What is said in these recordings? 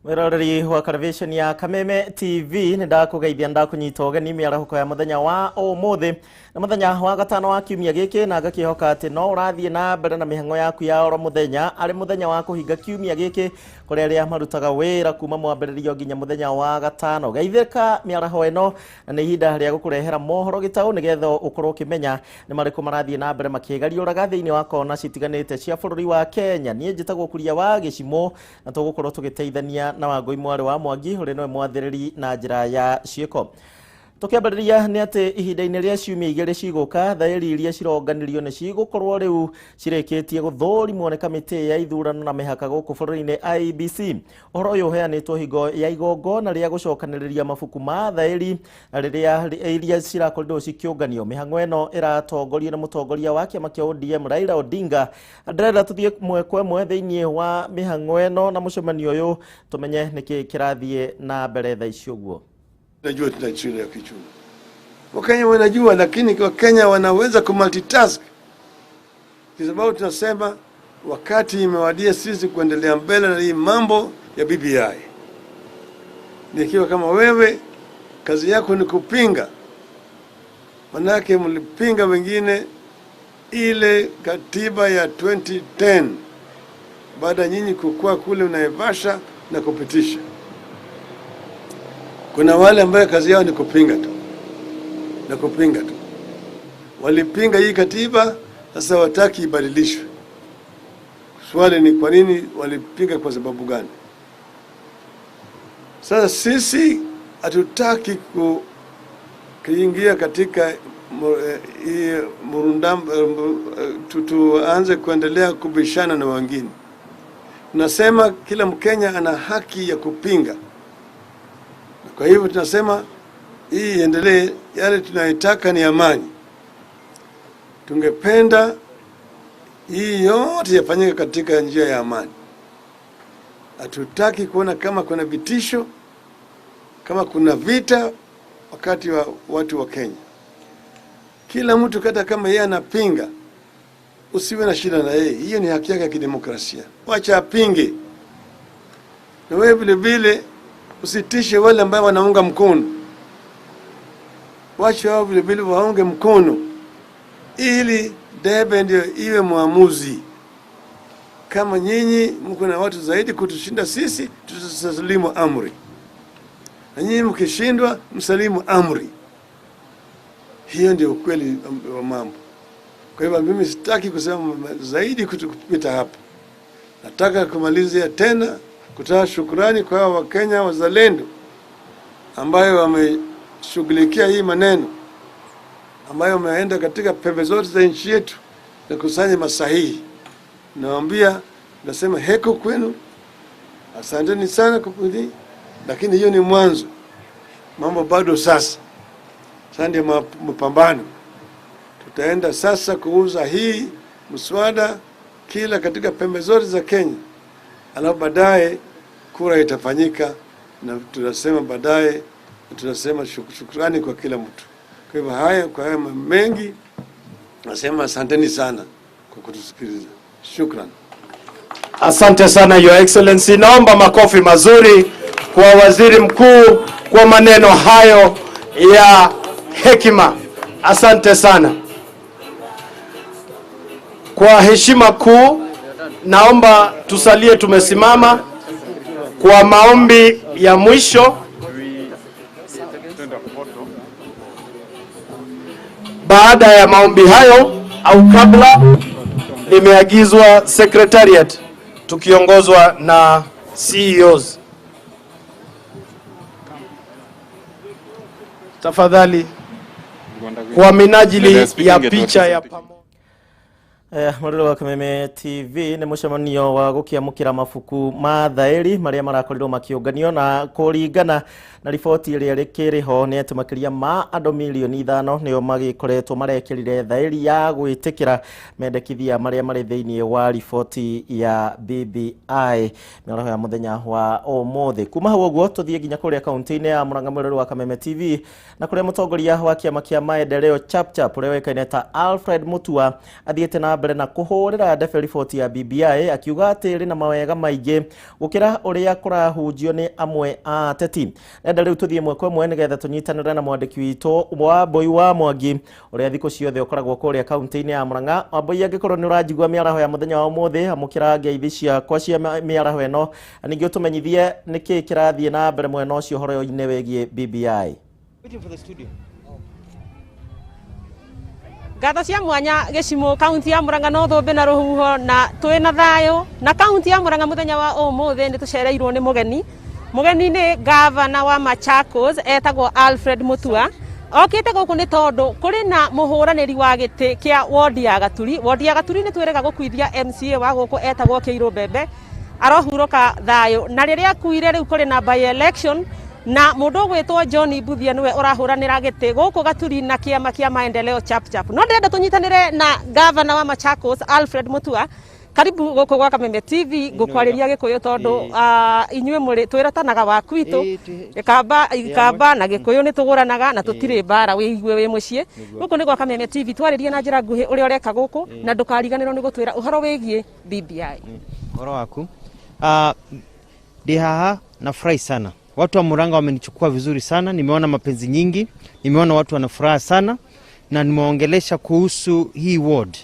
Mwiroreri wa televisheni ya Kameme TV, nĩ ndakũgeithia, ndakũnyita ũgeni mĩarahũko ya mũthenya wa ũmũthĩ na mũthenya wa gatano wa kiumia gĩkĩ, na ngakĩhoka atĩ no ũrathiĩ na mbere na mĩhang'o yaku ya oro mũthenya, arĩ mũthenya wa kũhinga kiumia gĩkĩ kũrĩ arĩa marutaga wĩra kuma mwambĩrĩrio nginya mũthenya wa gatano. Geithĩka mĩaraho ĩno, na nĩ ihinda rĩa gũkũrehera mohoro gĩtaũ nĩgetha ũkorwo ũkĩmenya nĩ marĩkũ marathiĩ na mbere makĩgariũraga thĩinĩ wa kona citiganĩte cia bũrũri wa Kenya. Niĩ njĩtagwo Kuria wa Gĩcimũ, na tũgũkorwo tũgĩteithania na Wangũi mwarĩ wa Mwangi, ũrĩa nĩwe mwathĩrĩri na njĩra ya ciĩko. Tũkĩambĩrĩria nĩ atĩ ihinda-inĩ rĩa ciumia 2 cigũka, thaĩri iria cironganirio nĩ cigũkorwo rĩu cirĩkĩtie gũthũrimwo nĩ kamĩtĩ ya ithurano na mĩhaka gũkũ bũrũri-inĩ IEBC. Ũhoro ũyũ ũheanĩtwo hingo ya igongona rĩa gũcokanĩrĩria mabuku ma thaĩri rĩrĩa iria cirakorirwo cikĩũnganio. Mĩhang'o ĩno ĩratongorio nĩ mũtongoria wa kĩama kĩa ODM Raila Odinga. Ndĩrenda tũthiĩ mwe kwa ĩmwe thĩinĩ wa mĩhang'o ĩno na mũcemanio ũyũ, tũmenye nĩkĩ kĩrathiĩ na mbere thaa ici ũguo. Najua tuna shida ya kiuchumi. Wakenya wanajua, lakini Wakenya wanaweza kumultitask, kwa sababu tunasema wakati imewadia sisi kuendelea mbele na hii mambo ya BBI. Nikiwa kama wewe, kazi yako ni kupinga, manake mlipinga wengine ile katiba ya 2010 baada nyinyi kukua kule Naivasha na kupitisha. Kuna wale ambayo kazi yao ni kupinga tu na kupinga tu. Walipinga hii katiba, sasa wataki ibadilishwe. Swali ni kwa nini walipinga, kwa sababu gani? Sasa sisi hatutaki kuingia katika hii murundam, tuanze kuendelea kubishana na wengine. Tunasema kila Mkenya ana haki ya kupinga. Kwa hivyo tunasema hii iendelee. Yale tunayotaka ni amani. Tungependa hii yote yafanyike katika njia ya amani. Hatutaki kuona kama kuna vitisho, kama kuna vita wakati wa watu wa Kenya. Kila mtu kata kama yeye anapinga, usiwe na shida na yeye. Hiyo ni haki yake ya kidemokrasia. Wacha apinge. Na wewe vile vile usitishe wale ambao wanaunga mkono. Wacha wao vile vile waunge mkono ili debe ndio iwe muamuzi. Kama nyinyi mko na watu zaidi kutushinda sisi, tutasalimu amri. Na nyinyi mkishindwa, msalimu amri. Hiyo ndio ukweli wa mambo. Kwa hivyo mimi sitaki kusema zaidi kupita hapo. Nataka kumalizia tena kutoa shukrani kwa hawa Wakenya wazalendo ambayo wameshughulikia hii maneno, ambayo wameenda katika pembe zote za nchi yetu na kusanya masahihi. Nawaambia, nasema heko kwenu, asanteni sana kwa, lakini hiyo ni mwanzo. Mambo bado sasa. Sasa ndio mapambano. Tutaenda sasa kuuza hii mswada kila katika pembe zote za Kenya. Alafu baadaye kura itafanyika na tunasema baadaye tunasema shukrani kwa kila mtu. Kwa hivyo haya, kwa haya mengi nasema asanteni sana kwa kutusikiliza. Shukran. Asante sana, Your Excellency. Naomba makofi mazuri kwa Waziri Mkuu kwa maneno hayo ya hekima. Asante sana. Kwa heshima kuu, naomba tusalie tumesimama kwa maombi ya mwisho. Baada ya maombi hayo au kabla, nimeagizwa Secretariat tukiongozwa na CEOs. Tafadhali, kwa minajili ya picha ya pamoja. Mwiroreri wa Kameme TV, nĩ mũcemanio wa gũkĩamũkĩra mabuku ma thaĩri marĩa marakorirwo makĩũnganio, na kũringana na riboti ĩrĩa ĩkĩrĩ ho nĩ atĩ makĩria ma andũ mirioni 5 nĩo magĩkoretwo marekĩrire thaĩri ya gwĩtĩkĩra mendekithia marĩa marĩ thĩinĩ wa riboti ya BBI mĩaraho ya mũthenya wa ũmũthĩ. Kuma hau ũguo tũthiĩ nginya kũrĩa kaunti-inĩ ya Murang'a, mwiroreri wa Kameme TV, na kũrĩa mũtongoria wa kĩama kĩa Maendeleo Chapchap ũrĩa ũĩkaine ta Alfred Mutua athiĩte na mbere mbere na kũhũrĩra ndebe riboti ya BBI akiuga atĩ ĩrĩ na mawega maingĩ gũkĩra ũrĩa kũrahunjio nĩ amwe a ateti. Nenda rĩu tũthiĩ ĩmwe kwa ĩmwe nĩgetha tũnyitanĩre na mwandĩki witũ Wambui wa Mwangi ũrĩa thikũ ciothe ũkoragwo kũrĩa kaunti-inĩ ya Murang'a. Wambui, angĩkorwo nĩ ũranjigua mĩaraho ya mũthenya wa ũmũthĩ, amũkĩra ngeithi ciakwa cia mĩaraho ĩno, na ningĩ ũtũmenyithie nĩkĩĩ kĩrathiĩ na mbere mwena ũcio ũhoro-inĩ wĩgiĩ BBI. Ngatho cia mwanya gĩcimo kaunti ya Murang'a no thũmbĩ na rũhuho na twĩ na thayũ na kaunti ya Murang'a mũthenya wa ũmũthĩ nĩ tũcereirwo nĩ mũgeni. Mũgeni nĩ gavana wa Machakos etagwo Alfred Mutua. Okĩte gũkũ nĩ tondũ kũrĩ na mũhũranĩri wa gĩtĩ kĩa wodi ya Gaturi. Wodi ya Gaturi nĩ twĩrĩga gũkuithia MCA wa gũkũ etagwo Kĩirũ Mbembe arohurũka thayũ, na rĩrĩa akuire rĩu kũrĩ na by election na mũndũ ũgwĩtwo John Mbuthia nĩwe ũrahũranĩra gĩtĩ gũkũ Gaturi na kĩama kĩa Maendeleo Chapchap. No ndĩrenda tũnyitanĩre na gavana wa Machakos Alfred Mutua. Karibu gũkũ gwa Kameme TV ngũkwarĩria Gĩkũyũ tondũ inyuĩ mũrĩ twĩratanaga wa kwitũ Gĩkamba Gĩkamba na Gĩkũyũ nĩ tũgũranaga na tũtirĩ mbara wĩigue wĩ mũciĩ. Gũkũ nĩ gwa Kameme TV, twarĩrie na njĩra nguhĩ ũrĩa ũreka gũkũ na ndũkariganĩrwo nĩ gũtwĩra ũhoro wĩgiĩ BBI. Ũhoro waku. Ndi haha nafurahi sana. Watu wa Murang'a wamenichukua vizuri sana, nimeona mapenzi nyingi, nimeona watu wana furaha sana na nimeongelesha kuhusu hii ward.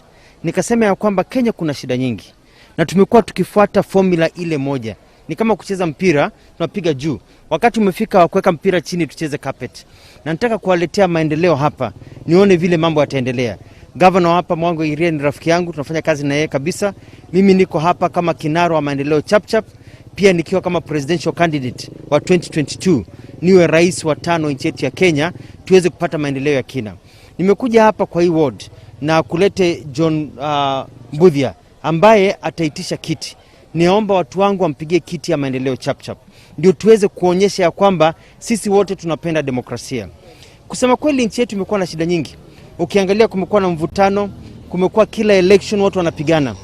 Nikasema ya kwamba Kenya kuna shida nyingi na tumekuwa tukifuata formula ile moja. Ni kama kucheza mpira, tunapiga juu. Wakati umefika wa kuweka mpira chini tucheze carpet. Na nataka kuwaletea maendeleo hapa, nione vile mambo yataendelea. Governor hapa Mwango Iria ni rafiki yangu, tunafanya kazi na yeye kabisa. Mimi niko hapa kama kinara wa maendeleo Chapchap, pia nikiwa kama presidential candidate wa 2022 niwe rais wa 5 nchi yetu ya Kenya, tuweze kupata maendeleo ya kina. Nimekuja hapa kwa hii ward na kulete John Mbuthia ambaye ataitisha kiti. Niomba watu wangu wampigie kiti ya maendeleo Chapchap, ndio tuweze kuonyesha ya kwamba sisi wote tunapenda demokrasia. Kusema kweli, nchi yetu imekuwa na shida nyingi. Ukiangalia kumekuwa na mvutano, kumekuwa kila election watu wanapigana.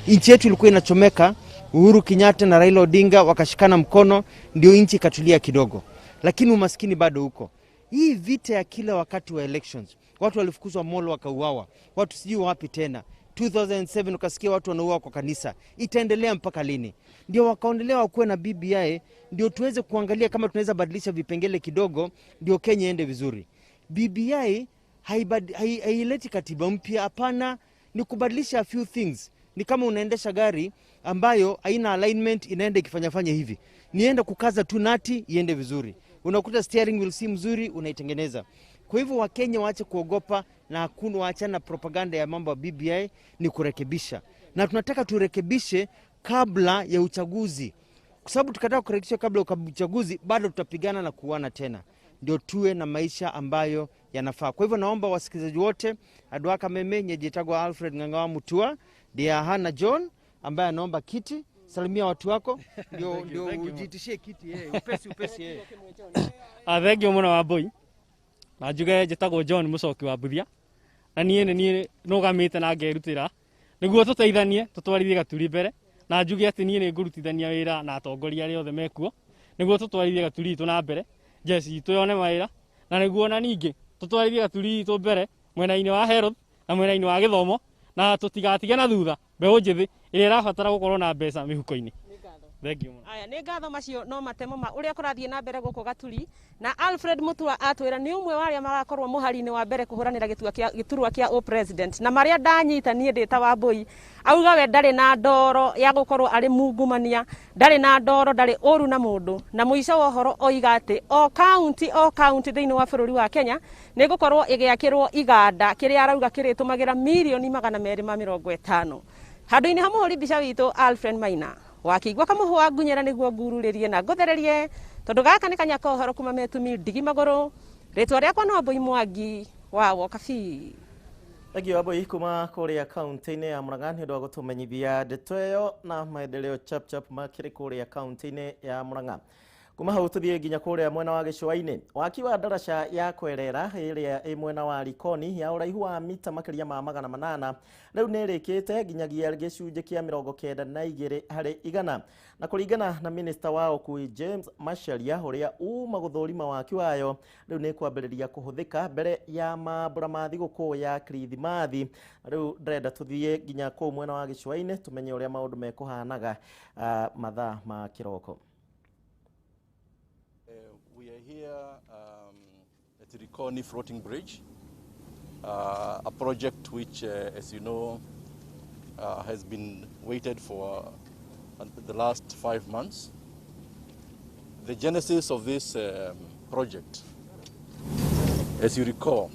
Nchi yetu ilikuwa inachomeka, Uhuru Kenyatta na Raila Odinga wakashikana mkono, ndio nchi ikatulia kidogo, lakini umaskini bado uko. Hii vita ya kila wakati wa elections, watu walifukuzwa Molo wakauawa, watu sijui wapi tena. 2007 ukasikia watu wanauawa kwa kanisa. Itaendelea mpaka lini? Ndio wakaendelea wakuwe na BBI, ndio tuweze kuangalia kama tunaweza badilisha vipengele kidogo, ndio Kenya iende vizuri. BBI haileti katiba mpya, hapana, ni kubadilisha a few things. Ni kama unaendesha gari ambayo haina alignment, inaenda ikifanyafanya hivi. Nienda kukaza tu nati iende vizuri. Unakuta steering wheel si mzuri, unaitengeneza. Kwa hivyo Wakenya waache kuogopa na hakuna, waachana na propaganda ya mambo ya BBI, ni kurekebisha. Na tunataka turekebishe kabla ya uchaguzi. Kwa sababu tukataka kurekebisha kabla ya uchaguzi, bado tutapigana na kuuana tena. Ndio tuwe na maisha ambayo yanafaa. Kwa hivyo naomba wasikilizaji wote, Adwaka Meme nyejetagwa Alfred Ng'ang'a Mutua, dia Hana John ambaye anaomba kiti. Salimia watu wako ndio ujitishie kiti yeye, upesi upesi yeye. Thank you muno Wambui. Na njuge njĩtagwo John Mucoki wa Mbuthia. Na niĩ nĩ niĩ nũgamĩte na ngerutĩra nĩguo tũteithanie tũtwarithie Gaturi mbere, na njuge atĩ niĩ nĩ ngũrutithania wĩra na atongoria arĩa othe mekuo nĩguo tũtwarithie Gaturi itũ na mbere, jeshi itũ yone mawĩra, na nĩguo na ningĩ tũtwarithie Gaturi itũ mbere mwena-inĩ wa health na mwena-inĩ wa gĩthomo, na tũtigatige na thutha mbeũ njĩthĩ ĩrĩa ĩrabatara gũkorwo na mbeca mĩhuko-inĩ. Thank you. Aya nĩ ngatho macio no matemo ma ũrĩa kũrathiĩ na mbere gũkũ Gaturi, na Alfred Mutua atwĩra nĩ ũmwe wa arĩa magakorwo mũhari-inĩ wa mbere kũhũranĩra gĩturwa kĩa o president, na marĩa ndanyita niĩ ndĩ ta Wambui auga we ndarĩ na ndoro ya gũkorwo arĩ mungumania, ndarĩ na ndoro, ndarĩ ũru na mũndũ, na mũico wa ũhoro oiga atĩ o kaunti thĩinĩ wa bũrũri wa Kenya nĩ gũkorwo ĩgĩakĩrwo iganda kĩrĩa arauga kĩrĩtũmagĩra mirioni 250. Handũ-inĩ ha mũhũri mbica witũ Alfred Maina wakĩigua kamũhũa ngunyĩra nĩguo ngururĩrie na ngũthererie, tondũ gaka nĩ kanyaka ũhoro kuma metumi ndigi magũrũ. Rĩtwa rĩakwa no Wambui Mwangi wa Wokabi. Thank you Wambui kuma kũrĩa kaunti-inĩ ya Murang'a nĩ ũndũ wa gũtũmenyithia ndeto ĩyo na maendeleo Chapchap makĩrĩ kũrĩa kaunti-inĩ ya Murang'a. Kuma hau tuthiĩ nginya kũrĩa mwena wa gĩcũa-inĩ. Waki wa ndaraca ya kwerera ĩrĩa ĩ mwena wa Likoni ya ũraihu wa mita makĩria ma 800 rĩu nĩ ĩrĩkĩte nginyagia gĩcunjĩ kĩa 92 harĩ igana, na kũringana na minista wa ũkui James Macharia ũrĩa uma gũthũrima waki wayo, rĩu nĩ kwambĩrĩria kũhũthĩka mbere ya mambũra ma thigũkũ ya Kirithimathi. Rĩu ndĩrenda tũthiĩ nginya kũu mwena wa gĩcũa-inĩ tũmenye ũrĩa maũndũ mekũhanaga mathaa ma kĩroko. We are here at the Likoni Floating Bridge, a project which, as you know, has been waited for the last 5 months. The genesis of this project, as you recall,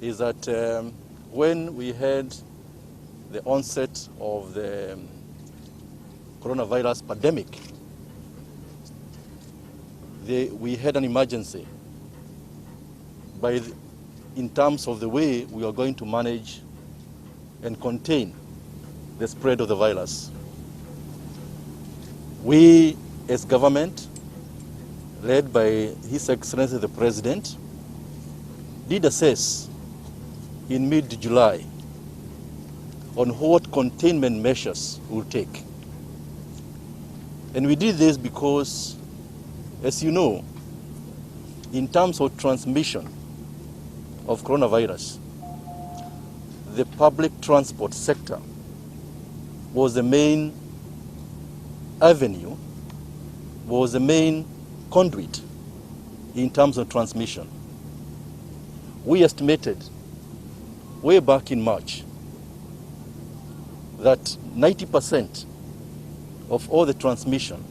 is that when we had the onset of the coronavirus pandemic, we had an emergency in terms of the way we are going to manage and contain the spread of the virus. We, as government, led by His Excellency the President, did assess in mid-July on what containment measures we will take. And we did this because, as you know, in terms of transmission of coronavirus, the public transport sector was the main avenue, was the main conduit in terms of transmission. We estimated way back in March that 90% of all the transmission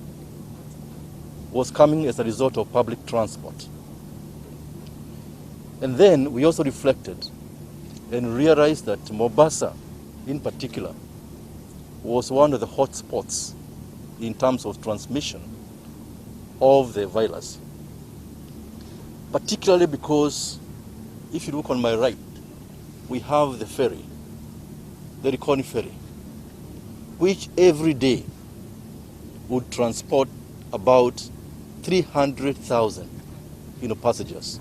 was coming as a result of public transport. And then we also reflected and realized that Mombasa, in particular, was one of the hot spots in terms of transmission of the virus. Particularly because, if you look on my right, we have the ferry, the Likoni ferry, which every day would transport about 300,000 passengers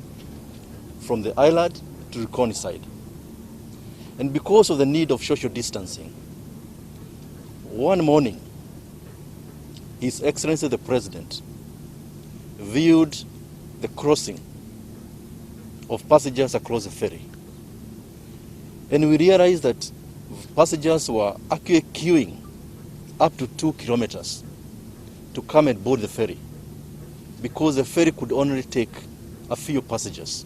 from the island to Likoni side. And because of the need of social distancing, one morning, His Excellency the President viewed the crossing of passengers across the ferry. And we realized that passengers were actually queuing up to 2 kilometers to come and board the ferry, because the ferry could only take a few passengers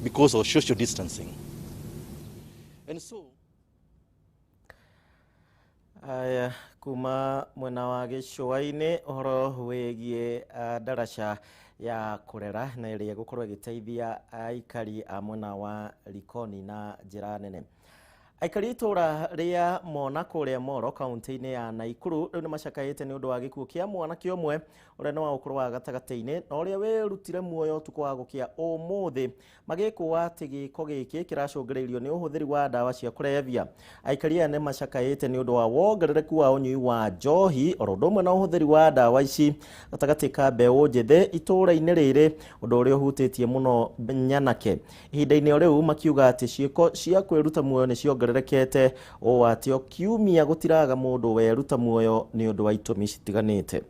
because of social distancing. And so, aya kuma mwena wa gĩcũa-inĩ ũhoro wĩgiĩ ndaraca ya kũrera na ĩrĩa ĩgũkorwo ĩgĩteithia aikari a mwena wa Likoni na njĩra nene. Aikari itũra rĩa Mona kũrĩa Moro kaunti-inĩ ya Naikuru rĩu nĩmacakaĩte nĩ ũndũ wa gĩkuũ kĩa mwanake ũmwe ũrĩa nĩ wa ũkũrũ wa gatagatĩ-inĩ na ũrĩa wĩrutire muoyo ũtukũ wa gũkĩa ũmũthĩ, magĩkũa atĩ gĩko gĩkĩ kĩracũngĩrĩirio nĩ ũhũthĩri wa ndawa cia kũrebia. Aikari aya nĩmacakaĩte nĩ ũndũ wa wongerereku wa ũnyui wa njohi oro ũndũ ũmwe na ũhũthĩri wa ndawa ici gatagatĩ ka mbeũ njĩthĩ itũra-inĩ rĩrĩ, ũndũ ũrĩa ũhutĩtie mũno nyanake. Ihinda-inĩ o rĩu makiuga atĩ ciĩko cia kwĩruta muoyo nĩ ciongererekete ũũ atĩ o kiumia gũtiraga mũndũ weruta muoyo nĩ ũndũ wa itũmi citiganĩte.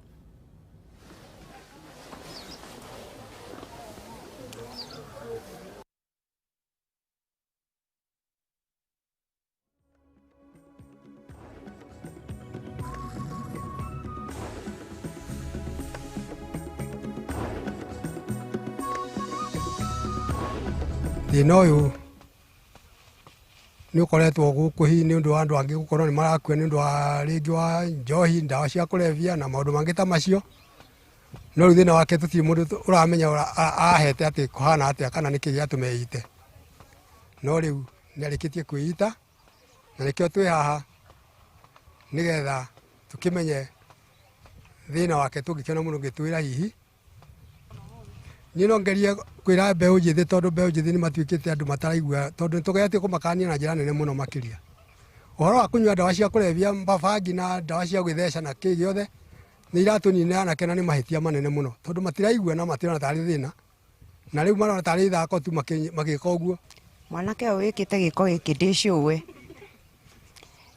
Thĩna ũyũ nĩ ũkoretwo gũkũ hihi nĩ ũndũ wa andũ angĩ gũkorwo nĩ marakua nĩ ũndũ wa rĩngĩ wa njohi, ndawa cia kũrebia na maũndũ mangĩ ta macio. No rĩu thĩna wake tũtirĩ mũndũ ũramenya ahete atĩ kũhana atĩa kana nĩkĩ gĩatũma eite. No rĩu nĩ arĩkĩtie kwĩita na nĩkĩo twĩ haha nĩgetha tũkĩmenye thĩna wake, tũngĩkĩona mũndũ ũngĩtwĩra hihi. Niĩ no ngerie kwĩra mbeũ njĩthĩ tondũ mbeũ njĩthĩ nĩ matuĩkĩte andũ mataraigua, tondũ nĩ tũgeretie kũmakania na njĩra nene mũno makĩria. Ũhoro wa kũnyua ndawa cia kũrebia, mabangi na ndawa cia gwĩtheca na kĩ gĩothe Nĩ iratũninĩra anake na nĩ mahĩtia manene mũno tondũ matiraigua na matirona tarĩ thĩna na rĩu marona tarĩ ithako tu magĩka ũguo. Mwanake ũyũ wĩkĩte gĩko gĩkĩ ndĩcũwe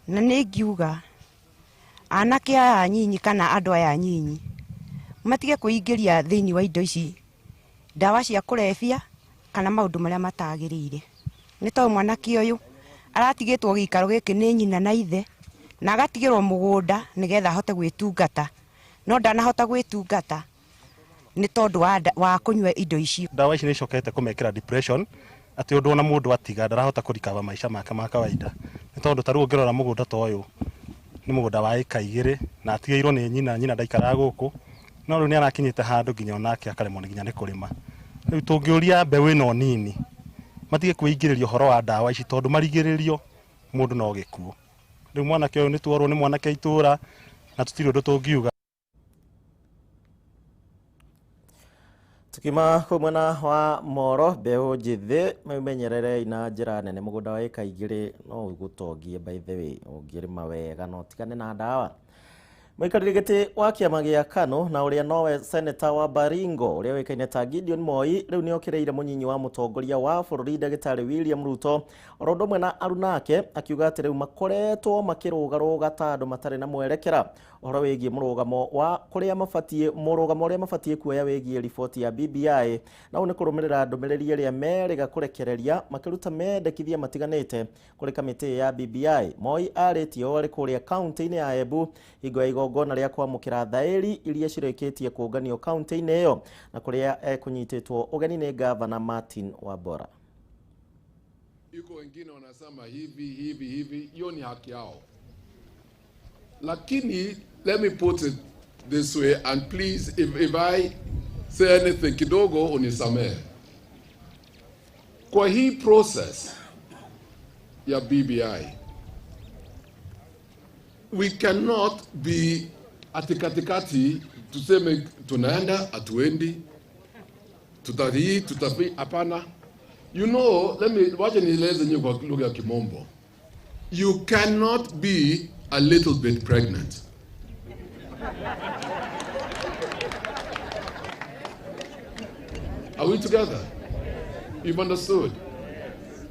na nĩ ngiuga anake aya anyinyi kana andũ aya anyinyi matige kwĩingĩria thĩinĩ wa indo ici, ndawa cia kũrebia kana maũndũ marĩa matagĩrĩire. Nĩ tondũ mwanake ũyũ aratigĩtwo gĩikaro gĩkĩ nĩ nyina na ithe na agatigĩrwo mũgũnda nĩgetha ahote gwĩtungata, no ndanahota gwĩtungata nĩ tondũ wa kũnyua indo ici. Ndawa ici nĩ icokete kũmekĩra depression atĩ ũndũ ona mũndũ atiga ndarahota kũrikaba maica make ma kawaida, nĩ tondũ ta rĩu ũngĩrora mũgũnda ta ũyũ nĩ mũgũnda wa ĩka 2 na atigĩirwo nĩ nyina, nyina ndaikaraga gũkũ, no rĩu nĩ arakinyĩte handũ nginya onake akaremwo nginya nĩ kũrĩma. Rĩu tũngĩũria mbeũ ĩno nini matige kwĩingĩrĩria ũhoro wa ndawa ici tondũ marigĩrĩrio mũndũ no gĩkuũ. Rĩu mwanake ũyũ nĩ tuorwo nĩ mwanake itũra na tũtirĩ ũndũ tũngiuga. Tukima kũu mwena wa Moro, mbeũ njĩthĩ memenyerere na njĩra nene mũgũnda wa ĩka 2 no ũgũtongie by the way ũngĩrĩma wega no tigane na ndawa. Mũikarĩri gĩtĩ wa kĩama gĩa KANU na ũrĩa nowe seneta wa Baringo ũrĩa ũĩkaine ta Gideon Moi rĩu nĩokĩrĩire mũnyinyi wa mũtongoria wa bũrũri ndagĩtarĩ William Ruto oro ũndũ ũmwe na aruna ake, akiuga atĩ rĩu makoretwo makĩrũgarũga ta andũ matarĩ na mwerekera ũhoro wĩgiĩ mũrũgamo wa kũrĩa mabatiĩ mũrũgamo ũrĩa mabatiĩ kuoya wĩgiĩ riboti ya BBI, na ũũ nĩ kũrũmĩrĩra ndũmĩrĩri ĩrĩa merĩga kũrekereria makĩruta mendekithia matiganĩte kũrĩ kamĩtĩ ya BBI. Moi arĩtie ũũ arĩ kũrĩa kaunti-inĩ ya Embu hingo ya igongona rĩa kwamũkĩra thaĩri iria cirĩkĩtie kũnganio kaunti-inĩ ĩyo na kũrĩa ekũnyitĩtwo ũgeni nĩ gavana Martin Wambora. Iko wengine wanasema hivi hivi hivi, hiyo ni haki yao, lakini let me put it this way, and please if I say anything kidogo unisamehe. Kwa hii process ya BBI, we cannot be ati katikati tuseme tunaenda hatuendi, tutahii tutafi, hapana. You know, let me wacha nieleze nyinyi kwa lugha ya Kimombo. You cannot be a little bit pregnant. Are we together? You've understood?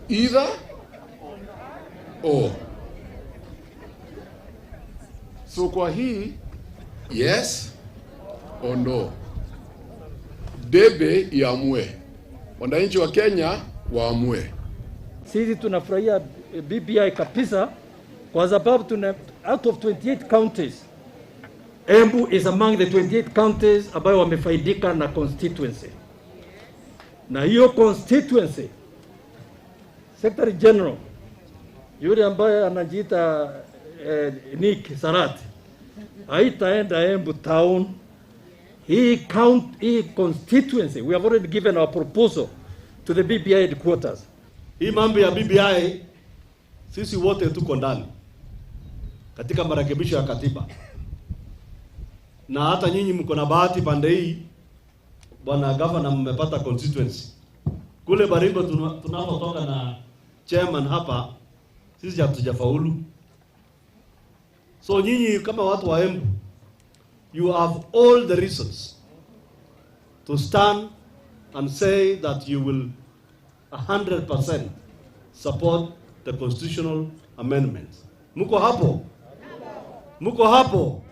Either or. So kwa hii, yes or no. Debe iamue. Wananchi wa Kenya waamue. Sisi tunafurahia BBI kabisa kwa sababu tuna out of 28 counties, Embu is among the 28 counties ambayo wamefaidika na constituency. Na hiyo constituency, Secretary General yule ambaye anajiita Nick Sarat haitaenda Embu town. Hii count, hii constituency, we have already given our proposal to the BBI headquarters. Hii mambo ya BBI sisi wote tuko ndani katika marekebisho ya katiba, na hata nyinyi mko na bahati pande hii, bwana governor, mmepata constituency kule Baringo tunapotoka na chairman hapa, sisi hatujafaulu. So nyinyi kama watu wa Embu, you have all the reasons to stand and say that you will 100% support the constitutional amendments. Muko hapo? Muko hapo?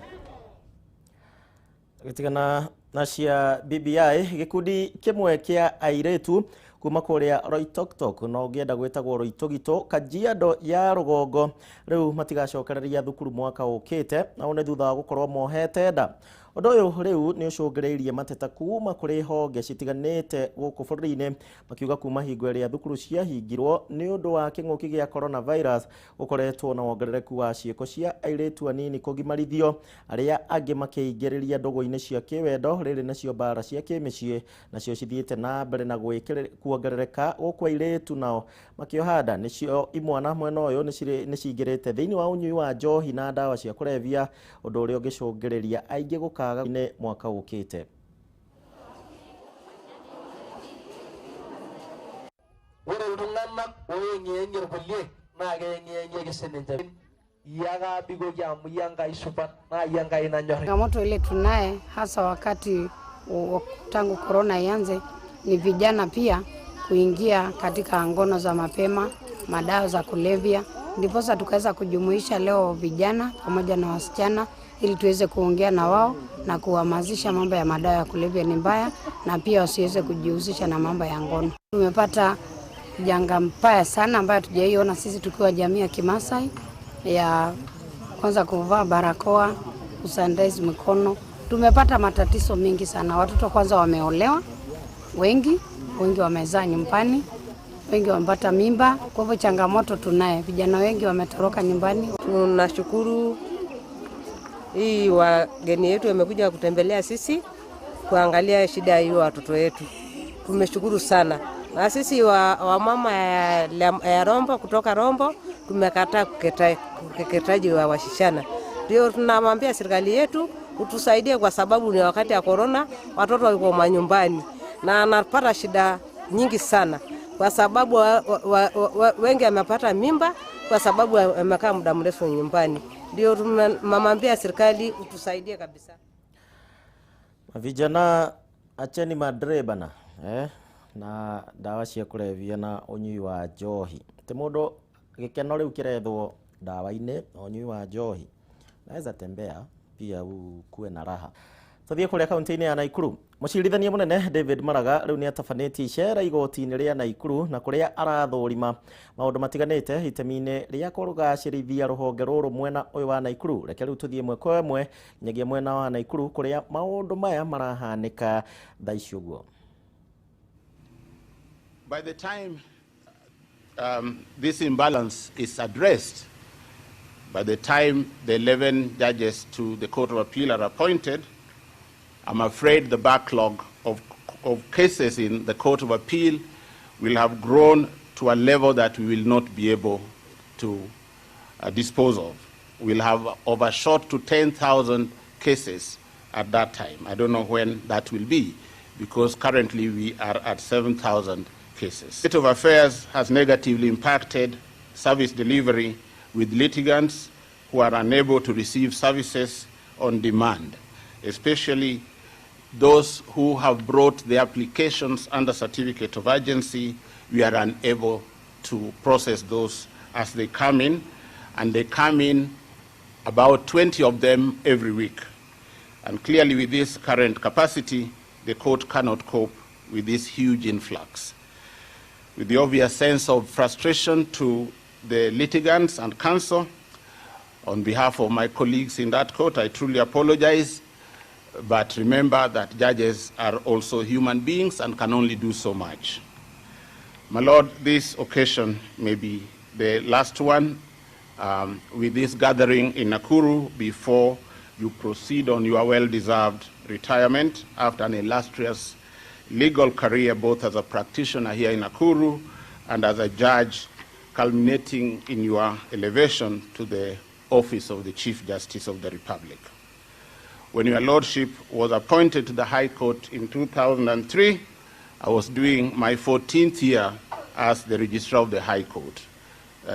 Gĩtigana na cia BBI, gĩkundi kĩmwe kĩa airĩtu kuma kũrĩa Loitoktok no ũngĩenda gwĩtagwo Loitogito Kajiado ya rũgongo rĩu matigacokereria thukuru mwaka ũkĩte, na ũũ nĩ thutha wa gũkorwo mohete nda. Ũndũ ũyũ rĩu nĩ ũcũngĩrĩirie mateta kuma kũrĩ honge citiganĩte gũkũ bũrũri-inĩ, makiuga kuma hingo ĩrĩa thukuru ciahingirwo nĩ ũndũ wa kĩng'ũki gĩa coronavirus gũkoretwo na wongerereku wa ciĩko cia airĩtu anini kũgimarithio, arĩa angĩ makĩingĩrĩria ndũgũ-inĩ cia kĩwendo. Rĩrĩ nacio mbara cia kĩmĩciĩ nacio cithiĩte na mbere na kuongerereka gũkũ airĩtu nao makĩoha nda. Nĩcio imwana mwena ũyũ nĩ cingĩrĩte thĩinĩ wa ũnyui wa njohi na ndawa cia kũrebia, ũndũ ũrĩa ũngĩcũngĩrĩria aingĩ gũkaga nĩ mwaka ũkĩte. Ore iltung'anak oeng'iyeng'ie irkulie naa keyeng'iyeng'ieki sininche. Iyie ake abikoki amu iyie Enkai supat naa iyie Enkai nanyor. Changamoto ile tunaye hasa wakati tangu korona ianze ni vijana pia kuingia katika ngono za mapema, madawa za kulevya. Ndiposa tukaweza kujumuisha leo vijana pamoja na wasichana ili tuweze kuongea na wao na kuhamasisha mambo ya madawa ya kulevya ni mbaya na pia wasiweze kujihusisha na mambo ya ngono. Tumepata janga mbaya sana ambayo hatujaiona sisi tukiwa jamii ya Kimasai, ya kwanza kuvaa barakoa, kusanitize mikono. Tumepata matatizo mingi sana. Watoto kwanza wameolewa wengi, wengi wamezaa nyumbani, wengi wamepata mimba. Kwa hivyo changamoto tunaye, vijana wengi wametoroka nyumbani. Tunashukuru hii wageni yetu wamekuja kutembelea sisi kuangalia shida hiyo watoto wetu. Tumeshukuru sana. Na sisi wa mama ya Rombo kutoka Rombo tumekataa ukeketaji wa wasichana. Ndio tunamwambia serikali yetu utusaidie, kwa sababu ni wakati ya korona, watoto wako manyumbani na anapata shida nyingi sana, kwa sababu wengi wamepata mimba kwa sababu wamekaa muda mrefu nyumbani. Ndio tumemwambia serikali utusaidie kabisa. Vijana, acheni madre bana, na ndawa cia kũrebia na ũnyui wa njohi. Ti mũndũ gĩkeno rĩu kĩrethwo ndawa-inĩ na ũnyui wa njohi. Naweza tembea pia ukuwe na raha. Tuthiĩ kũrĩa kaunti-inĩ ya Naikuru. Mũcirithania mũnene David Maraga rĩu nĩ atabanĩtie icera igoti-inĩ rĩa Naikuru na kũrĩa arathũrima maũndũ matiganĩte itemi-inĩ rĩa kũgacĩrithia rũhonge rũrũ mwena ũyũ wa Naikuru. Reke rĩu tũthiĩ ĩmwe kwa ĩmwe nginyagia mwena wa Naikuru kũrĩa maũndũ maya marahanĩka thaa ici ũguo. By the time this imbalance is addressed, by the time the 11 judges to the Court of Appeal are appointed, I'm afraid the backlog of cases in the Court of Appeal will have grown to a level that we will not be able to dispose of. We'll have overshot to 10,000 cases at that time. I don't know when that will be, because currently we are at 7,000 cases. State of affairs has negatively impacted service delivery, with litigants who are unable to receive services on demand, especially those who have brought their applications under certificate of urgency. We are unable to process those as they come in, and they come in about 20 of them every week. And clearly, with this current capacity, the court cannot cope with this huge influx. With the obvious sense of frustration to the litigants and counsel, on behalf of my colleagues in that court, I truly apologize. But remember that judges are also human beings and can only do so much. My Lord, this occasion may be the last one with this gathering in Nakuru before you proceed on your well-deserved retirement after an illustrious legal career, both as a practitioner here in Nakuru and as a judge, culminating in your elevation to the office of the Chief Justice of the Republic. When your Lordship was appointed to the High Court in 2003, I was doing my 14th year as the Registrar of the High Court.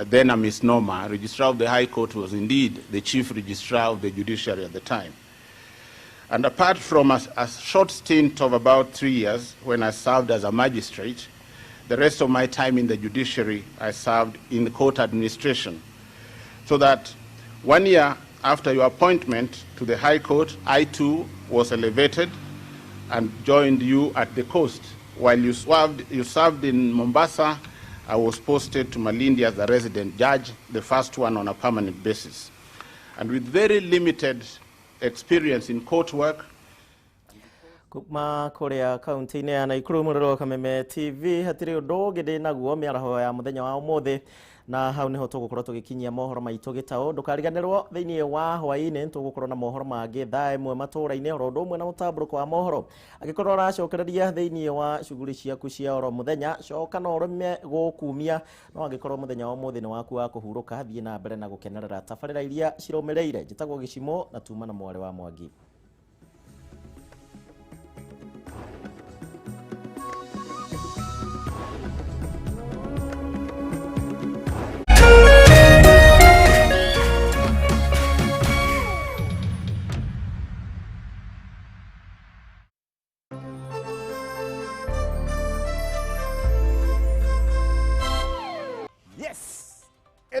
Then a misnomer. Registrar of the High Court was indeed the Chief Registrar of the Judiciary at the time. And apart from a short stint of about 3 years when I served as a magistrate, the rest of my time in the judiciary, I served in the court administration. So that one year after your appointment to the High Court, I too was elevated and joined you at the coast. While you served in Mombasa, I was posted to Malindi as a resident judge, the first one on a permanent basis. And with very limited experience in court work, Kuma kuria kaunti-inĩ ya Naikuru, mũrũrũ wa Kameme TV, hatirĩ ũndũ ũngĩ ndĩ naguo mĩaraho ya mũthenya wa ũmũthĩ, na hau nĩho tũgũkorwo tũgĩkinyia mohoro maitũ gĩtaũ. Ndũkariganĩrwo thĩinĩ wa hwaĩ-inĩ tũgũkorwo na mohoro mangĩ thaa 1 matũra-inĩ, oro ũndũ ũmwe na mũtambũrũko wa mohoro. Angĩkorwo ũracokereria thĩinĩ wa shughuli ciaku cia oro mũthenya, coka na ũrũme gũkumia, no angĩkorwo mũthenya wa ũmũthĩ nĩ waku wa kũhurũka, thiĩ na mbere na gũkenerera tabarĩra iria cirũmĩrĩire. Njĩtagwo Gĩcimo na tuma na mwarĩ wa Mwangi.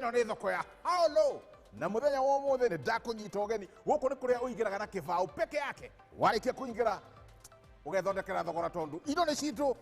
Ĩno nĩ thoko ya Holo na mũthenya wa ũmũthĩ nĩ ndakũnyita ũgeni. Gũkũ nĩ kũrĩa ũingĩraga na kĩbaũ peke yake. Warĩkia kũingĩra ũgethondekera thogora tondũ indo nĩ citũ.